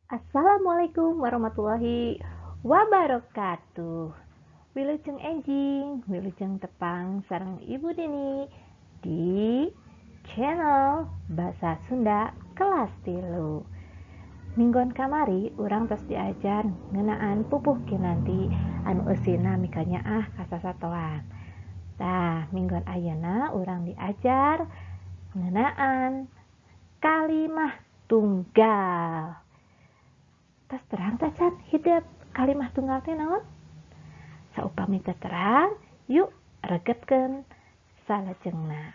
Assalamualaikum warahmatullahi wabarakatuh. Wilujeng enjing, wilujeng tepang sareng Ibu Dini di channel Bahasa Sunda kelas 3. Minggon kamari urang tos diajar ngeunaan pupuh kinanti anu eusina mikanyaah ka sasatoan. Tah, minggon ayeuna urang diajar ngeunaan kalimah tunggal. Tos terang tacan hidep kalimah tunggal teh naon? Saupami teu terang, yuk regetkeun salajengna.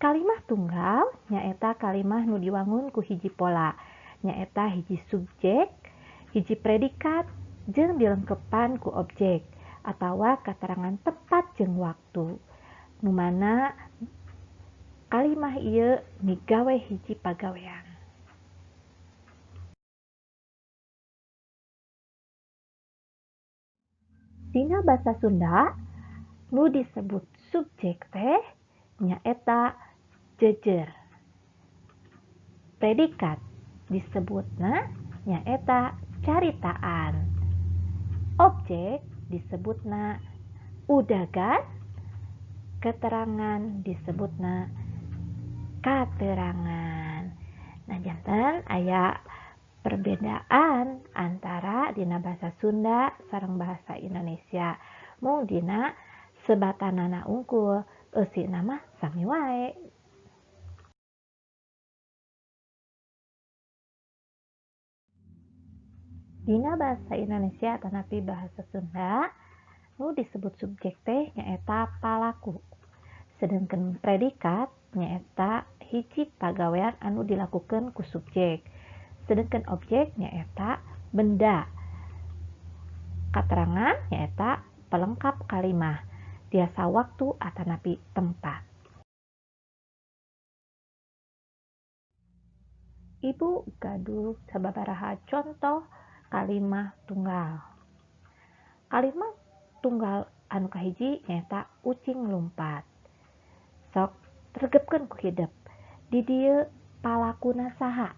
Kalimah tunggal nyaeta kalimah nu diwangun ku hiji pola, nyaeta hiji subjek, hiji predikat, jeung dilengkepan ku objek atawa katerangan tepat jeung waktu. Nu mana kalimah ieu migawe hiji pagawean. Dina basa Sunda nu disebut subjek teh nyaeta jejer. Predikat disebutna nyaeta caritaan. Objek disebutna udagan, keterangan disebutna katerangan. Nah, janten aya perbedaan antara dina bahasa Sunda sareng bahasa Indonesia. Mung dina sebatanana unggul, eusina mah sami wae. Dina bahasa Indonesia atanapi bahasa Sunda nu disebut subjek teh nyaeta palaku. Sedengkeun predikat nyaeta hiji pagawean anu dilakukeun ku subjek. Sedengkeun objek nyaeta benda. Katerangan nyaeta pelengkap kalimah, tiasa waktu atanapi tempat. Ibu gaduh sababaraha contoh kalimah tunggal. Kalimah tunggal anu kahiji nyaeta ucing lumpat. Sok regepkeun ku hidep. Di dieu palakuna saha?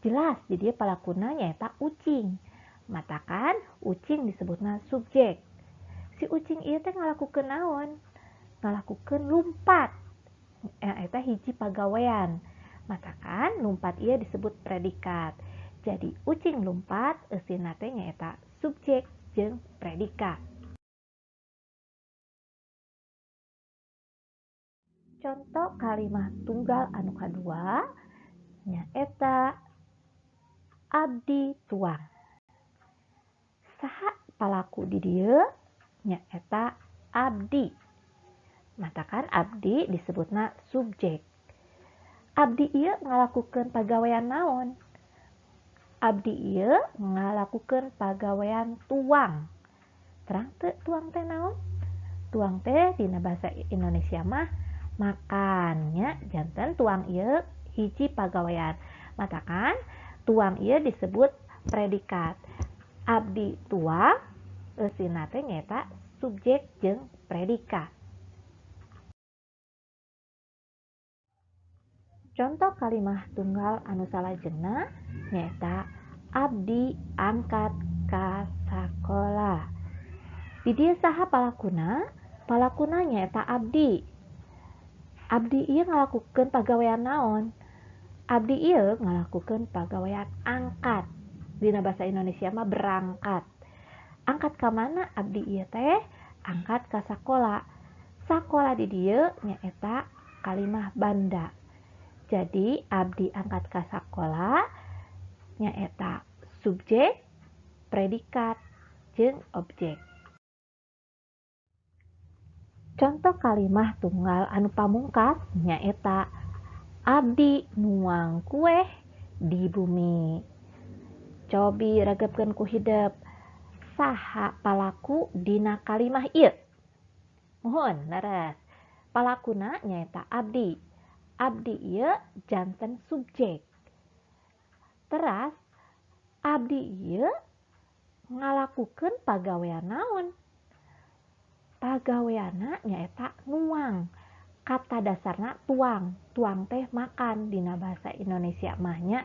Jelas di dieu palakuna nyaeta ucing. Matakan ucing disebutna subjek. Si ucing ieu teh ngalakukeun naon? Ngalakukeun lumpat. Eta hiji pagawean. Matakan lumpat ieu disebut predikat. Jadi ucing lumpat eusina teh nyaeta subjek jeung predikat. Contoh kalimah tunggal anu kadua nyaeta abdi tuang. Saha palaku di dieu? Nyaeta abdi. Matakan abdi disebutna subjek. Abdi ieu ngalakukeun pagawean naon? Abdi ieu ngalakukeun pagawean tuang. Terang teu tuang teh naon? Tuang teh dina bahasa Indonesia mah makan nya, janten tuang ieu hiji pagawean. Matakan tuang ieu disebut predikat. Abdi tuang eusina teh nyaeta subjek jeung predikat. Contoh kalimah tunggal anu salajengna nyaeta abdi angkat ka sakola. Di dieu saha palakuna? Palakuna nyaeta abdi. Abdi ieu ngalakukeun pagawean naon? Abdi ieu ngalakukeun pagawean angkat. Dina bahasa Indonesia mah berangkat. Angkat ka mana abdi ieu teh? Angkat ka sakola. Sakola di dieu nyaeta kalimah banda. Jadi abdi angkat ka sakola nyaeta subjek, predikat, jeung objek. Contoh kalimah tunggal anu pamungkas nyaeta abdi nuang kueh di bumi. Cobi regepkeun ku hidep. Saha palaku dina kalimah ieu? Muhun leres. Palakuna nyaeta abdi. Abdi ieu janten subjek. Teras abdi ieu ngalakukeun pagawean naon? Pagaweanna nyaeta nuang. Kata dasarna tuang. Tuang teh makan dina bahasa Indonesia mah nya.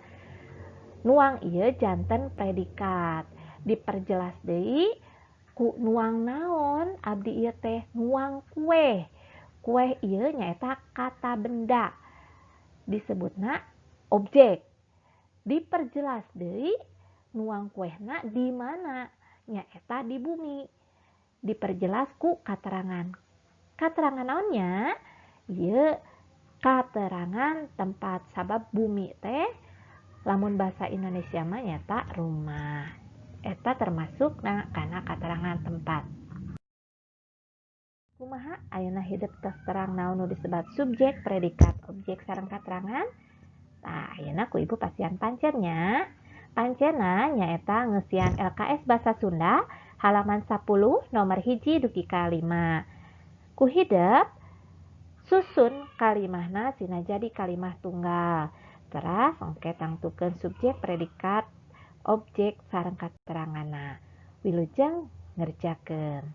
Nuang ieu janten predikat. Diperjelas deui ku nuang naon abdi ieu teh? Nuang kue. Kue ieu nyaeta kata benda, disebutna objek. Diperjelas deui, nuang kuehna di mana? Nyaeta di bumi. Diperjelas ku katerangan. Katerangan naonnya? Ieu katerangan tempat, sabab bumi teh lamun bahasa Indonesia mah nyaeta rumah. Eta termasuk nah kana katerangan tempat. Kumaha, ayeuna hidep tos terang naon nu disebat subjek, predikat, objek sareng katerangan? Nah, ayeuna ku Ibu pasihan pancennya. Pancenna nyaeta ngeusian LKS Bahasa Sunda halaman 10 nomor 1 dugi ka 5. Ku hidep susun kalimahna sina jadi kalimah tunggal. Teras engke tangtukeun subjek, predikat, objek sareng kateranganna. Wilujeng ngerjakeun.